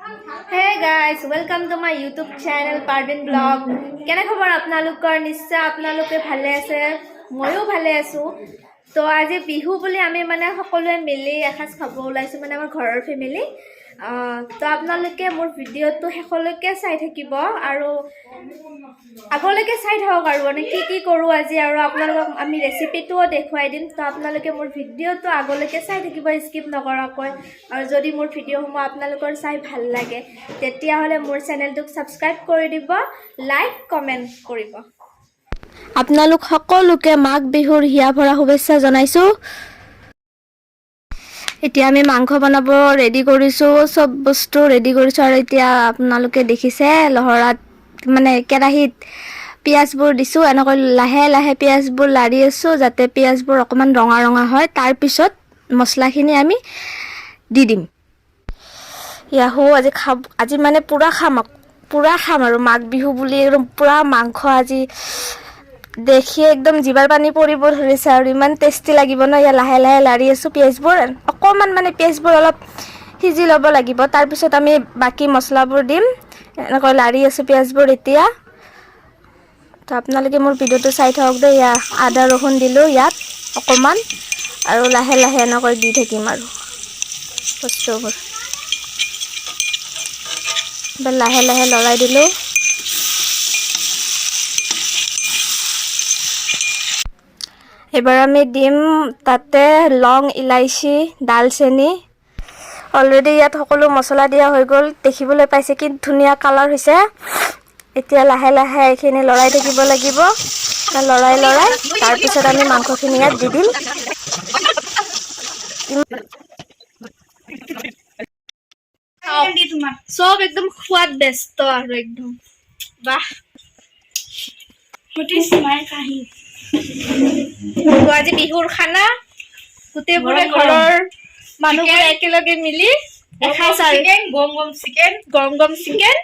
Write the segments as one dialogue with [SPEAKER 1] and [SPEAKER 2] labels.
[SPEAKER 1] Hey guys, welcome to my YouTube channel, Parvin Vlog. কেনে খবৰ আপোনালোকৰ? নিশ্চয় আপোনালোকে ভালে আছে, ময়ো ভালে আছোঁ। তো আজি বিহু বুলি আমি মানে সকলোৱে মিলি এসাঁজ খাব ওলাইছোঁ, মানে আমাৰ ঘৰৰ ফেমিলি। তো আপোনালোকে মোৰ ভিডিঅ'টো শেষলৈকে চাই থাকিব আৰু আগলৈকে চাই থাকক আৰু মানে কি কি কৰোঁ আজি আৰু আপোনালোকক আমি ৰেচিপিটোও দেখুৱাই দিম। তো আপোনালোকে মোৰ ভিডিঅ'টো আগলৈকে চাই থাকিব স্কিপ নকৰাকৈ। আৰু যদি মোৰ ভিডিঅ'সমূহ আপোনালোকৰ চাই ভাল লাগে, তেতিয়াহ'লে মোৰ চেনেলটোক ছাবস্ক্ৰাইব কৰি দিব, লাইক, কমেণ্ট কৰিব। আপোনালোক সকলোকে মাঘ বিহুৰ হিয়া ভৰা শুভেচ্ছা জনাইছোঁ। এতিয়া আমি মাংস বনাব ৰেডি কৰিছোঁ, চব বস্তু ৰেডি কৰিছোঁ। আৰু এতিয়া আপোনালোকে দেখিছে, লহৰাত মানে কেৰাহীত পিঁয়াজবোৰ দিছোঁ। এনেকৈ লাহে লাহে পিঁয়াজবোৰ লাৰি আছোঁ, যাতে পিঁয়াজবোৰ অকণমান ৰঙা ৰঙা হয়। তাৰপিছত মছলাখিনি আমি দি দিম। ইয়াহো, আজি খাব, আজি মানে পূৰা খাম, পূৰা খাম আৰু। মাঘ বিহু বুলি একদম পূৰা মাংস। আজি দেখি একদম জিভাৰ পানী পৰিব ধৰিছে আৰু ইমান টেষ্টি লাগিব ন। ইয়াত লাহে লাহে লাৰি আছোঁ পিঁয়াজবোৰ। অকণমান মানে পিঁয়াজবোৰ অলপ সিজি ল'ব লাগিব, তাৰপিছত আমি বাকী মছলাবোৰ দিম। এনেকৈ লাৰি আছোঁ পিঁয়াজবোৰ এতিয়া। তো আপোনালোকে মোৰ ভিডিঅ'টো চাই থাকক দেই। ইয়াত আদা ৰহুন দিলোঁ ইয়াত অকণমান আৰু লাহে লাহে এনেকৈ দি থাকিম আৰু বস্তুবোৰ। এবাৰ লাহে লাহে লৰাই দিলোঁ। এইবাৰ আমি দিম তাতে লং, ইলাচি, ডালচেনি। অলৰেডি ইয়াত সকলো মছলা দিয়া হৈ গ'ল। দেখিবলৈ পাইছে কি ধুনীয়া কালাৰ হৈছে। এতিয়া লাহে লাহে এইখিনি লৰাই থাকিব লাগিব। লৰাই লৰাই তাৰপিছত আমি মাংসখিনি ইয়াত দি দিম। চব একদম খোৱাত ব্যস্ত আৰু একদম বাহ। তো আজি বিহুৰ খানা গোটেইবোৰে ঘৰৰ মানুহবোৰে একেলগে মিলি এসাঁজ আৰু
[SPEAKER 2] গৰম গৰম চিকেন।
[SPEAKER 1] গৰম গৰম চিকেন।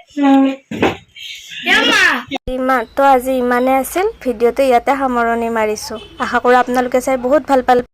[SPEAKER 1] ইমান তো আজি ইমানে আছিল। ভিডিঅ'টো ইয়াতে সামৰণি মাৰিছোঁ। আশা কৰোঁ আপোনালোকে চাই বহুত ভাল পালে।